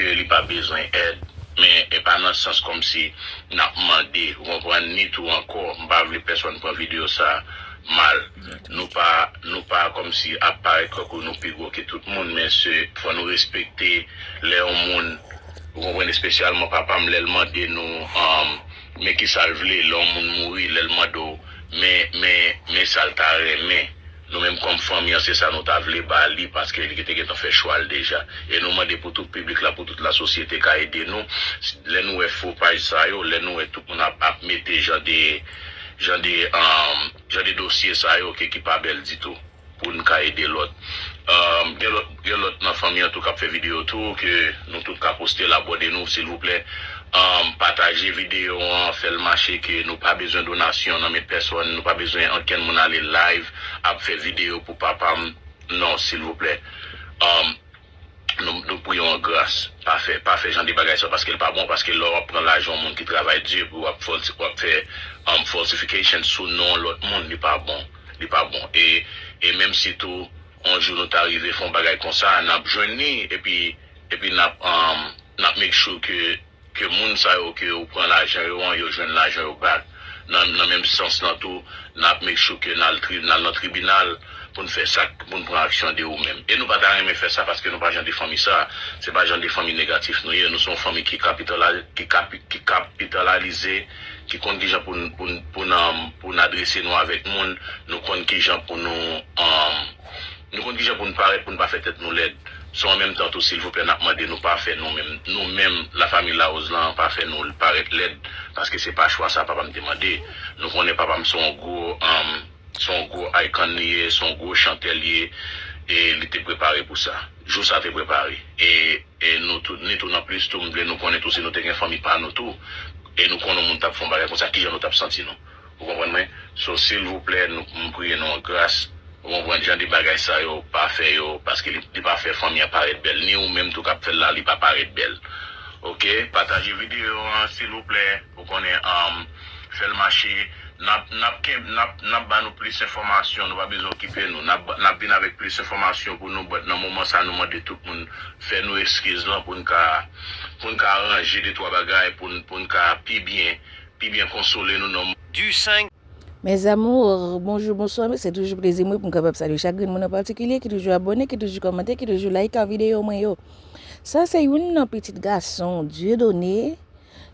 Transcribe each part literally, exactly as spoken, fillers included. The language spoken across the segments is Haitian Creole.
ke li pa bezwen èd, men e pa nan sans kòmsi n ap mande, ou konprann, ni tou ankò, m pa vle pèsonn pran videyo sa mal. Nou pa, nou pa kòmsi ap parèt kòmsi nou pi gwo ke tout moun, men se, fò nou respekte lè yon moun, ou konprann, espesyalman papa m, lè l mande nou, um, men kisa l vle, lè yon moun mouri, lè l mande w, men, men, men sa l ta renmen. Nou menm kòm fanmi an, se sa nou ta vle ba li, paske li te gentan fè chwa l deja. E nou mande pou tout piblik la, pou tout lasosyete ka ede nou. Lè nou wè fo paj sa yo, lè nou wè tout moun ap, ap mete jan de, jan de, um, jan de dosye sa yo ke ki pa bèl ditou pou n ka ede lòt. Um, gen lòt, gen lòt nan fanmi an tou k ap fè videyo tou, ke nou tout ka poste l, abòne nou, silvouplè. Um, pataje videyo an, fè l mache, ke nou pa bezwen donasyon nan men pèsonn, nou pa bezwen ankenn moun ale live ap fè videyo pou papa m. Non, silvouplè. Um, nou, nou priye w an gras. Pa fè, pa fè jan de bagay sa, paske l pa bon, paske lè w ap pran lajan yon moun ki travay di, epi w ap fòl-, w ap fè, um, falsification sou non lòt moun, li pa bon. Li pa bon. E, e menm si tou, yon jou nou ta rive fè yon bagay konsa, n ap jwenn li, epi, epi n ap, um, n ap make sure ke, ke moun sa yo ke ou pran lajan yo an, yo jwenn lajan yo back. Nan, nan menm sans lan tou, n ap make sure ke n al tri-, n al nan tribinal pou n fè sa, pou n pran aksyon de ou menm. E nou pa ta renmen fè sa paske nou pa jan de fanmi sa. Se pa jan de fanmi negatif nou ye. Nou se yon fanmi ki kapitala-, ki kapi-, ki kapitalalize, ki konn kijan pou n, pou n, pou n, um, pou n adrese nou avèk moun. Nou konn kijan pou nou, um, nou konn kijan pou n parèt, pou n pa fè tèt nou lèd. Sou an menm tan tou, silvouplè, n ap mande nou pa fè nou menm, nou menm, lafanmi Larose lan, pa fè nou parèt lèd, paske se pa chwa sa papa m te mande. Nou konnen papa m se yon gwo, um, se yon gwo icon li ye, se yon gwo chantè li ye, e li te prepare pou sa. Jou sa te prepare. E, e nou tout, ni tou nan plis tou, m vle nou konnen tou, si nou te gen fanmi pa nou tou, e nou konnen yon moun t ap fè yon bagay konsa, kijan nou t ap santi nou? Ou konprann mwen? So, silvouplè, nou, m priye nou an gras. Ou konprann, jan de bagay sa yo, pa fè yo, paske li, li pa fè fanmi an parèt bèl. Ni ou menm tou k ap fè l la, li pa parèt bèl. Oke? Pataje videyo an, silvouplè. Ou konnen, um, fè l mache. N ap, n ap ken-, n ap, n ap ba nou plis enfòmasyon, nou pa bezwen okipe nou. N ap, n ap vin avèk plis enfòmasyon pou nou, but nan moman sa, nou mande tout moun fè nou eskiz lan pou n ka, pou n ka ranje de twa bagay, pou n, pou n ka pi byen, pi byen konsole nou nan. Du cinq. Mes amours, bonjou, bonswa, se toujou plezi mwen pou m kapab salye chak grenn moun an patikilye ki toujou abòne, ki toujou kòmante, ki toujou like videyo mwen yo. Sa se youn nan pitit gason Dieudonné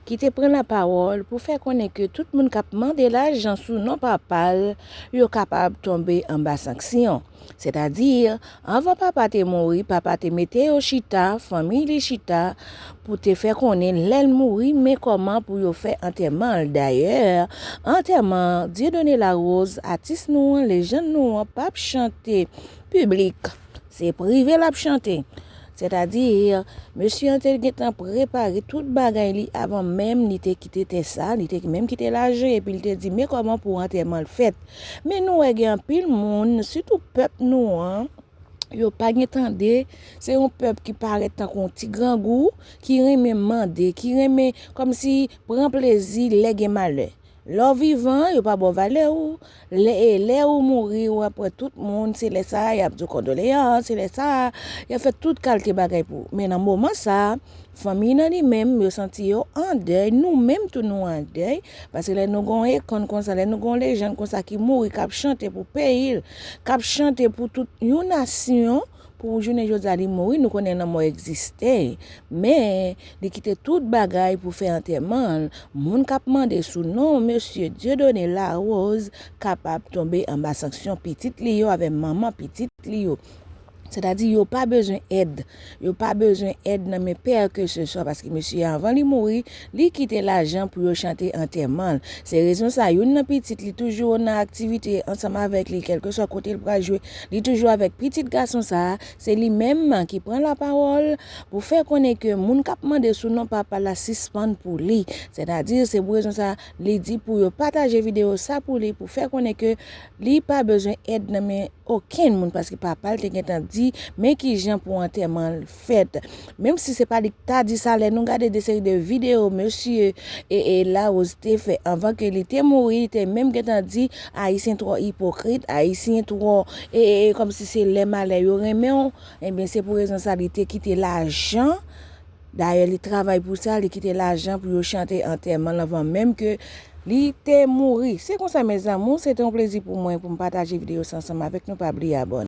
ki te pran lapawòl pou fè konnen ke tout moun k ap mande lajan sou non papa l, yo kapab tonbe anba sanksyon. Sètadi, anvan papa te mouri, papa te mete yo chita, fanmi li chita, pou te fè konnen lè l mouri, men kòman pou yo fè antèman l. Dayè, antèman Dieudonné Larose, atis nou an, lejann nou an, p ap chante piblik. Se prive l ap chante. Sètadi, mesye an te gentan prepare tout bagay li avan menm li te kite tè sa, li te menm kite lajan, epi l te di, men kòman pou antèman l fèt. Men nou wè gen anpil moun, sitou pèp nou an, yo pa gen tande, se yon pèp ki parèt tankou yon ti grangou, ki renmen mande, ki renmen kòmsi pran plezi lè gen malè. Lè w vivan, yo pa ba w valè w. Lè, e lè ou mouri, w ap wè tout moun, se lè sa a, y ap di w kondoleyans, se lè sa a, y ap fè tout kalte bagay pou ou. Men nan moman sa a, fanmi nan li menm, yo santi yo an dèy, nou menm tou nou an dèy, paske lè nou gen yon ikòn konsa, lè nou gen yon lejann konsa ki mouri, k ap chante pou peyi l, k ap chante pou tout yon nasyon, pou jounen jodi a li mouri, nou konnen lanmò egziste. Men, li kite tout bagay pou fè antèman l. Moun k ap mande sou non mesye Dieudonné Larose kapab tonbe anba sanksyon, pitit li yo avè manman pitit li yo. Sètadi, yo pa bezwen èd. Yo pa bezwen èd nan men pè ke se swa, paske mesye a, anvan li mouri, li kite lajan pou yo chante antèman l. Se rezon sa, youn nan pitit li toujou nan aktivite ansanm avèk li, kèlkeswa kote l pral jwe, li toujou avèk pitit gason sa a. Se li menm ki pran lapawòl pou fè konnen ke moun k ap mande sou non papa l la sispann pou li. Sètadi, se pou rezon sa, li di pou yo pataje videyo sa pou li, pou fè konnen ke li pa bezwen èd nan men okenn moun, paske papa l te gentan di men kijan pou antèman l fèt. Menm si se pa li k ta di sa, lè nou gade de seri de videyo mesye e, e Larose te fè anvan ke li te mouri, li te menm gentan di, Ayisyen twò ipokrit, Ayisyen twò, e, e, e kòmsi se lè malè yo renmen w. Ebyen, se pou rezon sa li te kite lajan Dayè, li travay pou sa, li kite lajan pou yo chante antèman l anvan menm ke li te mouri. Se konsa, mes amours, se te yon plezi pou mwen pou m pataje videyo sa ansanm avèk nou. Pa bliye abòne.